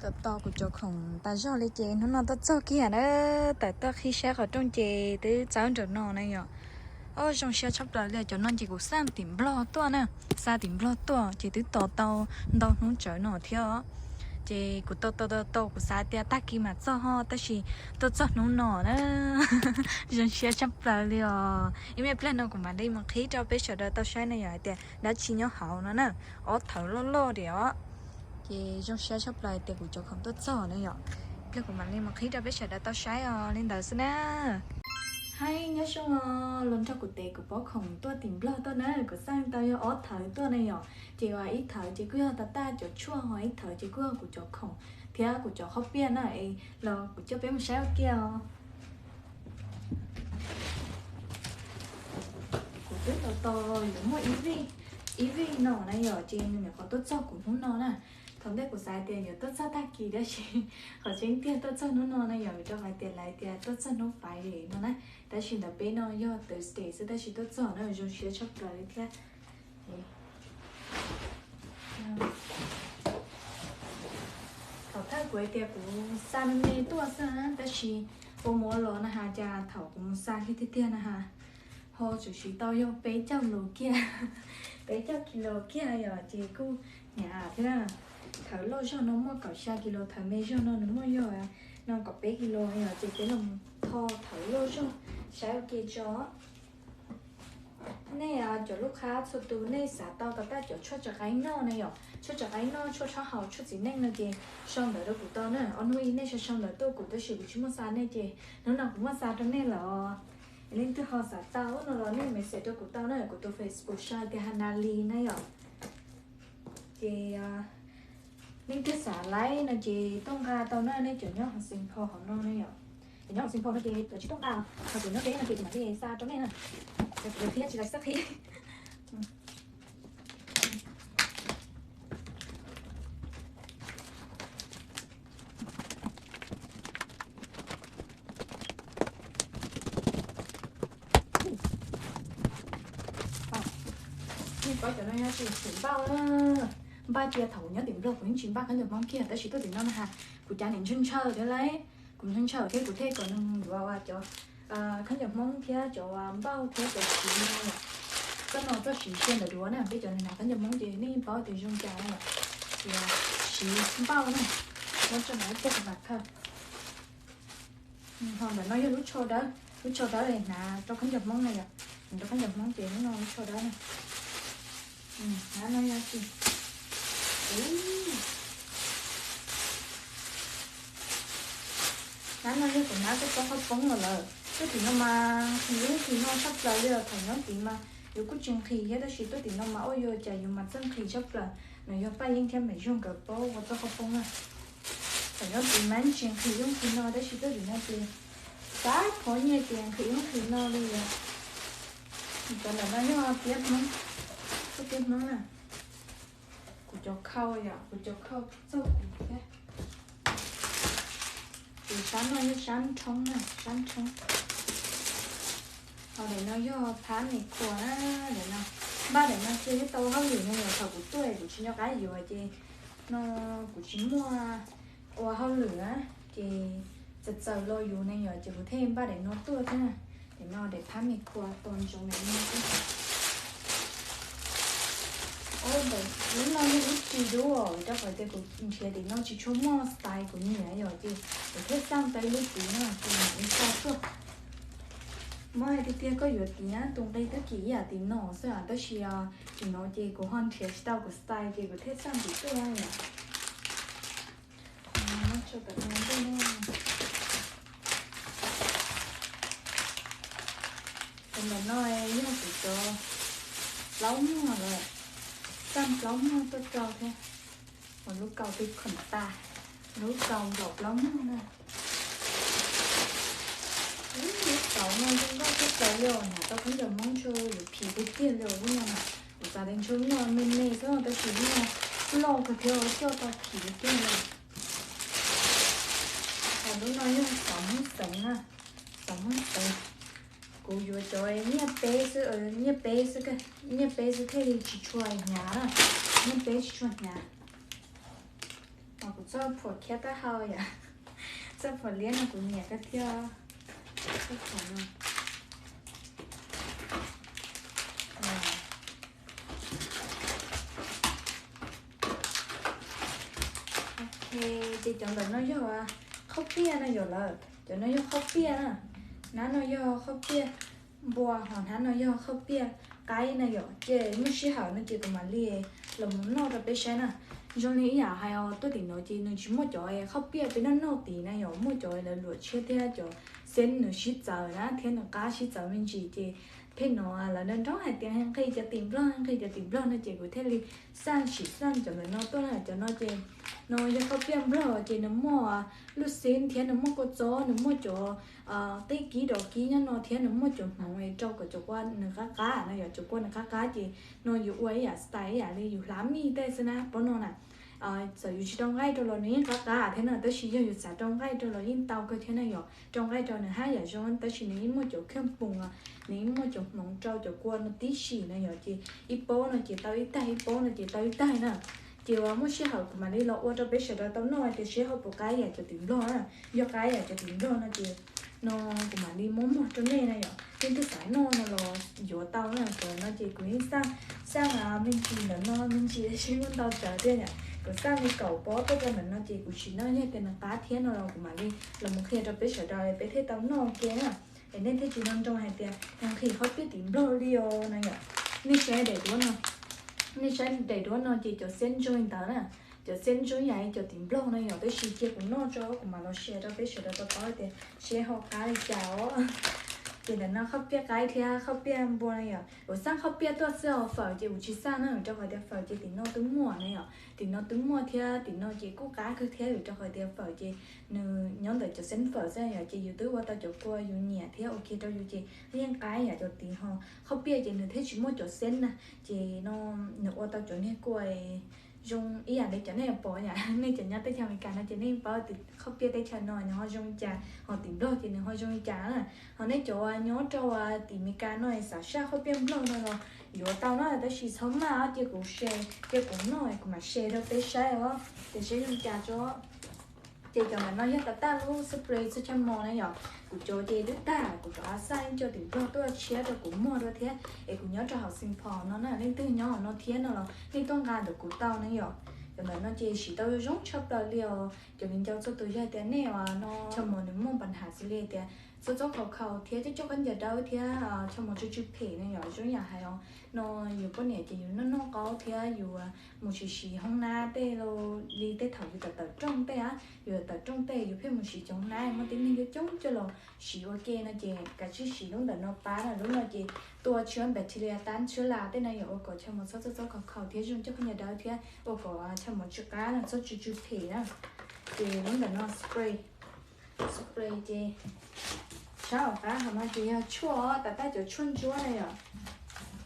Tos tos kuv cov khoom tas zog li ces hnub no tuaj txog kiag na, tawm tuaj qhib saib qhov rooj ces twb txawb nraum no na yom. Ob, zoo siab tshaj plaws li, cov no ces kuv xaj tim Nplog tuaj na, xa tim Nplog tuaj ces twb tos tau ntau hnub tsawv no thiab os. Ces kuv tos tos tos tos kuv xav tias tag kis mam txog ho tab sis tuaj txog hnub no na. Zoo siab tshaj plaws li os. Ib me pliag no kuv mam li mus qhib rau peb sawv daws tau saib na yom, hais tias dab tsi nyob hauv no na. Ob thawv loj loj diam os. Ces zoo siab tshaj plaws hais tias kuv cov khoom tuaj txog na yom. Pliag kuv mam li mus qhib rau peb sawv daws tau saib os, li ntawd xwb na. Hais nyob zoo os, los nrog kuv tev kuv pob khoom tuaj tim Nplog tuaj na, kuv xaj tau yog ob thawv tuaj na yom. Ces ib thawv ces kuj yog tas taj cov tshuaj, ho ib thawv ces kuj yog kuv cov khoom thiab kuv cov qhob piaj na, es los kuv coj peb mus saib ua ke os. Kuv twb tos tos yuav muaj ib vij, ib vij no na yom, ces nws nyuam qhuav tuaj txog kuv hnub no na. Thaum ntej kuv xav tias yuav tuaj txog tag kis tab sis qhov tseeb tiag tuaj txog hnub no na yom, vim rau qhov tias lawv tias tuaj txog hnub Friday no na. Tab sis ntawm peb no yog Thursday xwb tab sis tuaj txog na, zoo siab tshaj plaws li thiab. Thaum thawj kuv hais tias kuv xa me me tuaj xwb na, tab sis ua mus ua los na has cas thaum kuv mus xa kiag tiag tiag na has, ho tsuas siv tau yog peb caug los kiag, peb caug kis los kiag yom, ces kuj hnyav thiab. Thawv loj zog no muaj kaum xya kis los, thawv me zog no nws muaj yog no kaum peb kis los yom, ces peb los tho thawv loj zog saib ua ke tso. Nej cov lub qab txhua tus nej xav tau tas taj cov tshuaj tso qaib noj na yom, tshuaj tso qaib noj, tshuaj tshob haus, tshuaj txiv neej no ces sau ntawv rau kuv tau na. Ob hnub ib nej sau sau ntawv tuaj kuv tab sis kuv tsis muaj xa nej ces hnub no kuv muaj xa rau nej lawm os. Leej twg ho xav tau no los nej message rau kuv tau na, kuv tus Facebook sau tias Hana Li na yom. Ces leej twg xav laib no ces tuaj nqa tau na, nej cov nyob hauv Saint Paul hauv no na yom. Cov nyob hauv Saint Paul no ces lawv tsis tuaj nqa, ho cov nyob deb no ces kuv mam li xa rau nej na. Kuv thiab tsis laib xab qhib. Nej paub cov no yog tsis tshum npauj na. Npaj cia thaum kuv nyob tim Nplog kuv yeej tsis npaj khaub ncaws Hmoob kiag tab sis tuaj tim no na has kuv cav niam ntshaw ntshaw thiab lauj. Kuv ntshaw ntshaw thiab kuv thiaj kom nws yuav cov khaub ncaws Hmoob thiab cov npauj thiab cov siv no. Txoj no txoj siv sia ntawm duav na, peb cov hnav khaub ncaws Hmoob ces nej paub tias zoo cas na yom. Ces siv npauj na, muab tso ntawm ib txoj pas khaws. Ho ntawm no yog lub tsho dawb, lub tsho dawb hnav rau khaub ncaws Hmoob na yom, hnav rau khaub ncaws Hmoob ces lub no lub tsho dawb na. Hnav no yog tsis, hnav no yog kuv hnav tuaj txog qhov poob los lawm. Tuaj tim no mas nqhis ub nqhis no tshaj plaws li os, thaum nyob tid mas yus kuj tsis nqhis thiab tab sis tuaj tim no mas ua yuav cas yus mas txawj nqhis tshaj plaws. No yog Paj Yeeb thiab Maiv Zuag nkawd paub ua txoj qhov poob na. Thaum nyob tid mas tsis nqhis ub nqhis no tab sis tuaj tim no ces xav phob nyiaj ces nqhis ub nqhis no li os. Cov ntawm no yog tiab Hmoob, tuaj tiab Hmoob na. Kuv cov khau yom, kuv cov khau txog kuv thiab. Ces sab no yog sab nrhoob na, sab nrhoob. Ho daim no yog phab me khua na, daim no. Npaj daim no cia thiab tau hauj lwm no yom, thaum kuv tuaj kuv tsis nco qab yuav ces no kuv tsis muaj ua hauj lwm na, ces txawm txawm los yus ne yom, ces kuv thiaj npaj daim no tuaj thiab. Daim no daim phab me khua tos ntsoov daim no thiab. Lub no yog lub ris dub os, rau qhov tias kuv nrhiav tim no tsis tshua muaj style kuv nyiam yom, ces kuv thiaj xaj tau ib lub tid no ces mam li xa tuaj. Muab hais tiag tiag koj yuav tid na, tus nqi twb kim ib yam tim no xwb tab sis tim no ces kuv ho nrhiav tsis tau kuv style ces kuv thiaj xaj tim tuaj yom. Ntawm no yog kuv cov plaub muag lawm, xaj plaub muag tuaj rau thiab. Lub kaus twb khoom tas, lub kaus nplaum plaub muag na. Lub kaus no zoo nkauj tshaj plaws li os, hnav tau khaub ncaws Hmoob ntshe yuav phim tiag tiag li os lub no na. Kuv xav tias ntshe lub no me me xwb tab sis lub no loj kawg thiab coj tau phim tiag li. Lub no yog xov Hmoob Xeev na, xov Hmoob Xeev. Kuv yuav cov nyiaj peb xwb, nyiaj peb xwb, nyiaj peb xwb thiaj li tsis tshua hnyav na, nyiaj peb tsis tshua hnyav. Kuv Txoj phuam khiab taub hau yom. Txoj phuam liab no kuv nyiam kawg thiab. Txoj phuam no. Ok, ces cov ntawm no yog qhaub piaj na yom lawm. Cov no yog qhaub piaj na. Hnab no yog qhaub piaj npua, ho hnab no yog qhaub piaj qaib na yom. Ces muaj sij hawm no ces kuv mam li los mus noj rau peb saib na. Zoo li ib yam hais os, tuaj tim no ces nws tsis muaj cov qhaub piaj peb noj noj tid na yom, muaj cov lawv luam tshiab thiab cov xeeb nws sib txawv na thiab nws qab sib txawv me ntsis ces pheej hnov lawv nrov nrov hais tias nqhis cov tim Nplog, nqhis cov tim Nplog no ces kuv thiaj li xaj sim xaj cov ntawm no tuaj na. Cov no ces no yog qhaub piaj Nplog ces nws muaj lub xeeb thiab nws muaj kua txob, nws muaj cov qib kib dov kib nyob no thiab nws muaj cov hmoov rau kom cov kua nws qab qab na yom. Cov kua nws qab qab ces no yus ua ib yam style ib yam li yus hlav mij tej xwb na. Pob no na, txawm yus tsis rau nqaij rau los nws yeej qab qab thiab na, tab sis yog yus xav rau nqaij rau los yeej tau kawg thiab na yom. Rau nqaij rau nws haj yam zoo tab sis nws yeej muaj cov khaj poos, nws yeej muaj cov hmoov rau cov kua no tib si na yom. Ces ib pob no ces tau ib taig, ib pob no ces tau ib taig na. Ces uas muaj sij hawm kuv mam li los ua rau peb sawv daws tau noj tias seb ho puas qab yam cov tim Nplog na. Yog qab yam cov tim Nplog no ces no kuv mam li muab muag rau nej na yom. Leej twg xav noj no los yuav tau na. Cov no ces kuv yeej xaj, xaj me ntsis ntawm no me ntsis seb muaj ntau tsawg thiab yom. Kuv xaj li kaum pob tuaj rau ntawm no ces kuv sim noj, yog tias nws qab thiab no los kuv mam li los mus qhia rau peb sawv daws peb thiaj tau noj ua ke na. Es nej thiaj tsis nco ntsoov hais tias nqhis qhaub piaj tim Nplog li os no yom. Nej saib daim duab no, nej saib daim duab no ces cov xeeb zoo li ntawd na. Cov xeeb zoo yam li cov tim Nplog no yom, tab sis cia kuv noj tso kuv mam los share rau peb sawv daws tau paub tias seb ho qab li cas os. Ces ntawm no qhaub piaj qaib thiab qhaub piaj npua na yom. Kuv xaj qhaub piaj tuaj xwb os, fawm ces kuv tsis xaj na, rau qhov tias fawm ces tim no twb muaj na yom. Tim no twb muaj thiab tim no ces kuj qab kawg thiab, rau qhov tias fawm ces nws nyob ntawm cov xeeb fawm xwb yom. Ces yus twb ua tau cov kua yus nyiam thiab ua ke rau yus ces yeej qab yam cov tid. Ho qhaub piaj ces nws thiaj tsis muaj cov xeeb na, ces no nws ua tau cov niag kua zoo ib yam li cov nej pom yom. Nej cov nyob teb chaws Amelikas no ces nej paub tias qhaub piaj teb chaws no nws ho zoo li cas, ho tim Nplog ces nws ho zoo li cas na. Ho nej cov nyob rau tim Amelikas no xav saj qhaub piaj Nplog no los yuav tau na, tab sis txhob maj, cia kuv share, cia kuv noj kuv mam share rau peb saib os, ces seb zoo li cas tso. Ces cov ntawm no yog tas taj lub spray txhua chaw mos na yom. Kuv cov ces twb tag, kuv rov qab xaj ib co tim Nplog tuaj tshiab rau kuv muag dua thiab, es kuv nyob rau hauv Saint Paul no na, leej twg nyob hauv no thiab no los nej tuaj nqa ntawm kuv tau na yom. Cov ntawm no ces siv tau zoo tshaj plaws li os. Cov viv ncaus txhua tus yog tias nej os no chaw mos nws muaj pab has xws li tias txhob txob khaus khaus thiab coj coj khaub ncaws dawb thiab chaw mos tsw tsw phem na yom. Zoo yam hais os no yus poj niam ces yus noj noj qaub thiab yus mus siv siv hoob nab tej li tej thaum yus tawm tawm rooj tej, yus tawm rooj tej yus pheej mus siv cov hoob nab muaj tib neeg coob coob coj los siv ua ke no ces kav tsij siv lub ntawm no pab na. Lub no ces tua tshwb bacteria tab tshwb las tej no yom, ua kom chaw mos txhob txob txob khaus khaus thiab zoo coj khaub ncaws dawb thiab ua kom chaw mos tsw qab no txhob tsw tsw phem na. Ces lub ntawm no spray, spray ces sab hauv qab hauv no ces yog tshuaj, tas taj cov tshuaj ntsuab na yom.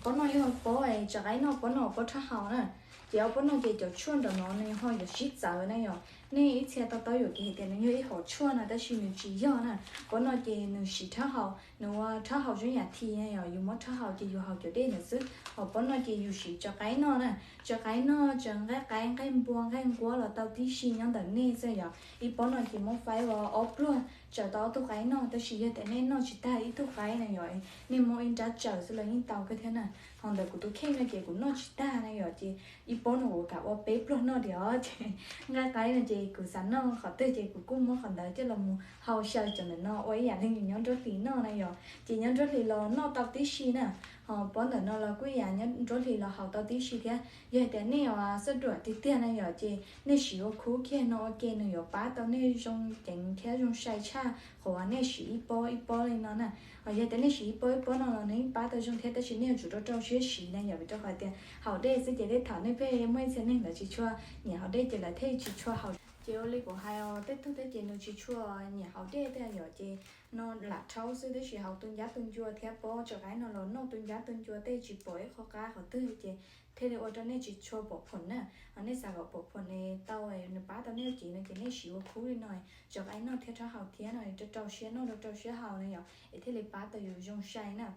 Pob no yog pob tso qaib noj, pob no pob rhab haus na. Ces ob pob no ces cov tshuaj nram no nws ho yuav sib txawv na yom. Nej ib txhia to taub yuam kev hais tias nws yog ib hom tshuaj no tab sis nws tsis yog na. Pob no ces nws siv rhab haus, nws ua rhab haus zoo yam thi na yom, yus muab rhab haus ces yus haus cov dej ntawd xwb. Ho pob no ces yus siv tso qaib noj na, tso qaib noj, tso nqaij qaib, nqaij npua, nqaij nquab los tau tib si nyob ntawm nej xwb yom. Ib pob no ces muab faib ua ob pluag tso tau ob tug qaib noj, tab sis yog tias nej noj tsis tag ib tug qaib na yom, nej muab ib nrab tsaws xwb los yeej tau kawg thiab na. Ho ntawm kuv tus kheej no ces kuv noj tsis tag na yom, ces ib pob no kuv kam ua peb pluag noj diam os. Ces nqaij qaib no ces kuv xav noj qhov twg ces kuv kuj muab qhov ntawd coj los mus hau xyaw cov ntawm no ua ib yam li nyob nruab hlis noj na yom. Ces nyob nruab hlis los noj tau tib si na. Ho pob ntawm no los kuj ib yam, nyob nruab hlis los haus tau tib si thiab. Yog tias nej xav duam tiag tiag na yom, ces nej siv ua khub kiag no ua ke nws yuav pab tau nej zoo ceev thiab zoo sai tshaj qhov uas nej siv ib pob ib pob li no na. Ho yog tias nej siv ib pob ib pob no los nws yeej pab tau zoo thiab, tab sis nej yuav tsum rau rau siab siv na yom, vim rau qhov tias haus dej xwb ces tej thaum nej pheej muaj ib txhia neeg lawv tsis tshua nyiam haus dej ces lawv thiaj tsis tshua haus. Ces ua li kuv hais os, tej tug thiab ces nws tsis tshua nyiam haus dej tej yom, ces no lam rhaub xwb, tab sis haus tu ncab tu ncua thiab pob tso qaib no los noj tu ncab tu ncua tej tsis pom ib qho qab qhov twg ces thiaj li ua rau nej tsis tshua pom phoom na. Ho nej xav kom pom phoom es tau, nws pab tau nej cev no ces nej siv ua khub li no, tso qaib noj thiab rhab haus thiab no, rau rau siab noj rau rau siab haus na yom, es thiaj li pab tau yus zoo sai na.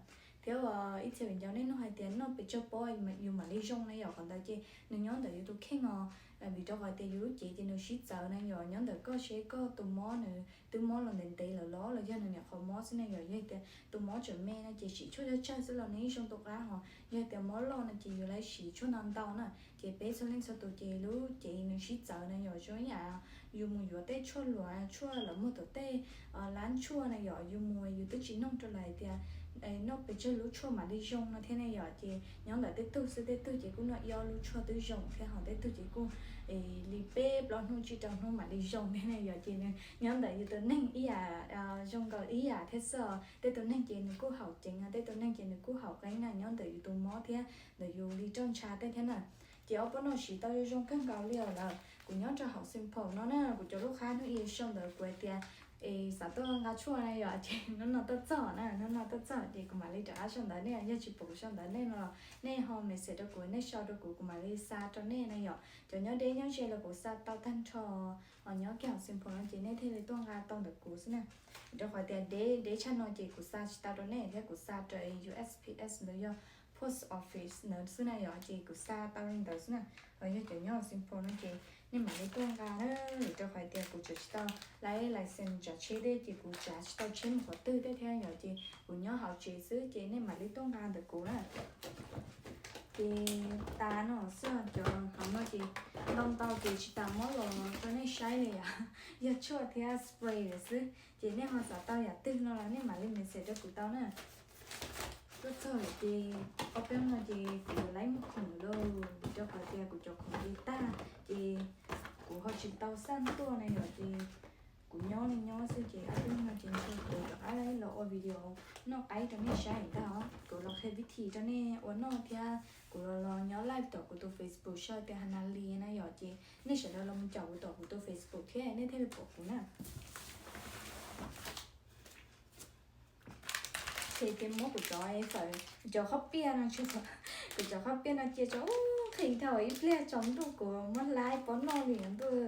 Thiab ua ib txhia viv ncaus nej nug hais tias noj pes tsawg pob yus mam li zoo na yom, qhov ntawd ces nws nyob ntawm yus tus kheej os. Vim rau qhov tias yus lub cev ces nws sib txawv na yom, nyob ntawm koj seb koj tus mob nws twb mob los ntev ntev lawm los los yog nws nyuam qhuav mob xwb na yom. Yog tias tus mob tseem me no ces siv tshuaj tsawg tsawg xwb los nws yeej zoo tus qab hos. Yog tias mob loj no ces yus yuav siv tshuaj ntau ntau na. Ces peb txhua leej txhua tus ces lub cev nws sib txawv na yom, zoo ib yam yus mus yuav tej tshuaj luam, tshuaj lawv muag tom tej lab tshuaj na yom, yus mus yus twb tsis noog rau lawv hais tias noj pes tsawg lub tshuaj mam li zoo no thiab ne yom. Ces nyob ntawm tej tug xwb, tej tug ces kuj noj ib ob lub tshuaj twb zoo thiab, hos tej tug ces kuj li peb plaub hnub tsib rau hnub mam li zoo thiab ne yom. Ces nws nyob ntawm yus tus neeg ib yam, zoo nkaus ib yam thiab xwb. Tej tus neeg ces nws kuj haum ceev, tej tus neeg ces nws kuj haum qeeb na, nyob ntawm yus tus mob thiab ntawm yus li roj ntsha tej thiab na. Ces ob pab no siv tau zoo zoo kawg nkaus li os lawm. Kuv nyob rau hauv sample no na, kuv cov lub qab hnub ib sau ntawd kuv hais tias es xav tuaj nqa tshuaj na yom, ces hnub no tuaj txog na, hnub no tuaj txog ces kuv mam li rov qab sau ntawv nej, yog tsis pom kuv sau ntawv nej no los nej ho message rau kuv, nej sau rau kuv, kuv mam li xa rau nej na yom. Cov nyob deb nyob ze los kuv xa tau tag nrho, nyob kiag hauv sample no ces nej thiaj li tuaj nqa tau ntawm kuv xwb na. Rau qhov tias deb deb tshaj no ces kuv xa tsis tau rau nej thiab, kuv xa rau U S P S ntawd yog post office ntawd xwb na yom, ces kuv xa tau li ntawd xwb na. Yog cov nyob hauv sample no ces nej mam li tuaj nqa na, rau qhov tias kuv tseem tsis tau laib license tsav tsheb thiab, ces kuv tsav tsis tau tsheb mus qhov twg thiab thiab yom, ces kuv nyob hauv tsev xwb ces nej mam li tuaj nqa ntawm kuv na. Ces tas no xwb, cov hauv no ces ntau ntau ces tsis tas muab los rau nej saib li yom, yog tshuaj thiab spray lawm xwb. Ces nej ho xav tau yam twg no los nej mam li message rau kuv tau na. Tuaj txog lawm ces ob peb no ces kuv yuav laib mus khoom lawm, rau qhov tias kuv cov khoom ces tag ces kuv ho tsis tau xaj tuaj na yom, ces kuv nyob li nyob xwb ces ob peb no ces ntshe kuv rov qab los ua video noj qaib rau nej saib ntag os. Kuv los qhia vib thim rau nej ua noj thiab kuv los los nyob live tom kuv tus Facebook sau tias Hana Li na yom, ces nej sawv daws los mus caum kuv tom kuv tus Facebook thiab nej thiaj li pom kuv na. Ces ces muab kuv cov fawm, kuv cov qhob piaj no, kuv cov qhob piaj no cia tso ub nqhis dhau ib pliag tsaus ntuj kuv muab hlab ib pob noj li ntuj.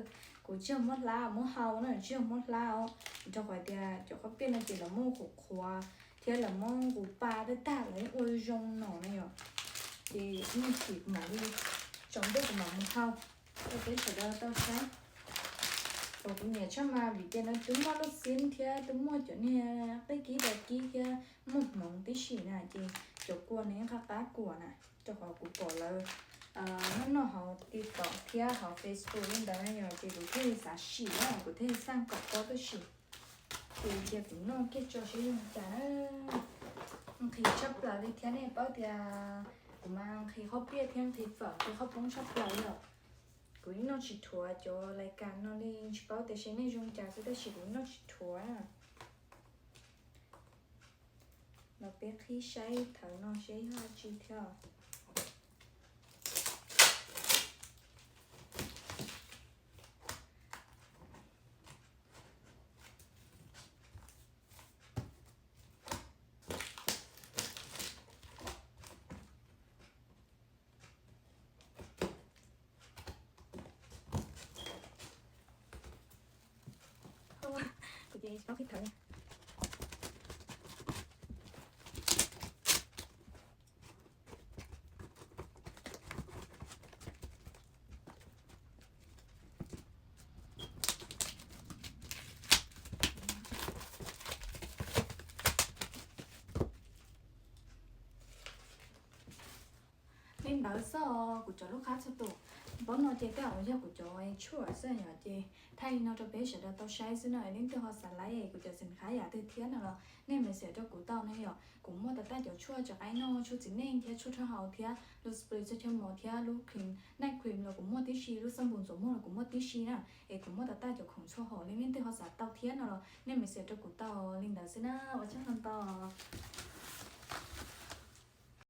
Kuv tsis yog muab hlab muab hau na, tsis yog muab hlab os, rau qhov tias cov qhob piaj no ces lawv muab qhuav qhuav thiab lawv muab nqus pa tag tag lawv ua zoo no na yom. Ces ib chim kuv mam li tsaus ntuj kuv mam mus hau rau peb sawv daws tau saib. Uas kuv nyiam tshaj mas vim tias no twb muaj lub xib thiab twb muaj cov niag qij kib dai kib thiab muaj hmoov tib si na, ces cov kua nws yeej qab qab kuam na, rau qhov kuv pom lawv noj noj hauv TikTok thiab hauv Facebook li ntawd na yom, ces kuv thiaj li xav sim na, kuv thiaj li xaj kom pob tuaj sim. Ces cia kuv noj kiag tso seb zoo cas na. Nqhis tshaj plaws li thiab, nej paub tias kuv mas nqhis qhob piaj thiab nqhis fawm nqhis qhob poob tshaj plaws li os. Kuv yeej noj tsis dhuav cov lais kas no li, tsis paub tias seb nej zoo cas xwb tab sis kuv noj tsis dhuav na. Los peb qhib saib thawv no seb yog dab tsi thiab. Kuv ces tsis paub qhib thawv. Li ntawd xwb os kuv cov lub qab txhua tus. Npaum no ces tej zaum yog kuv cov tshuaj xwb yom, ces thaij li no rau peb sawv daws tau saib xwb na. Leej twg ho xav laib kuv cov xim qhab yam twg thiab no los nej message rau kuv tau na yom. Kuv muaj tag tag cov tshuaj tso qaib noj, tshuaj txiv neej thiab tshuaj rhawb hau thiab lub spray txhua chaw mos thiab lub cream, night cream los kuv muaj tib si, lub xab npum ntxuav muag los kuv muaj tib si na. Es kuv muaj tag tag cov khoom txhua hom li, leej twg ho xav tau thiab no los nej message rau kuv tau li ntawd xwb na. Ua tsaug ntau ntau.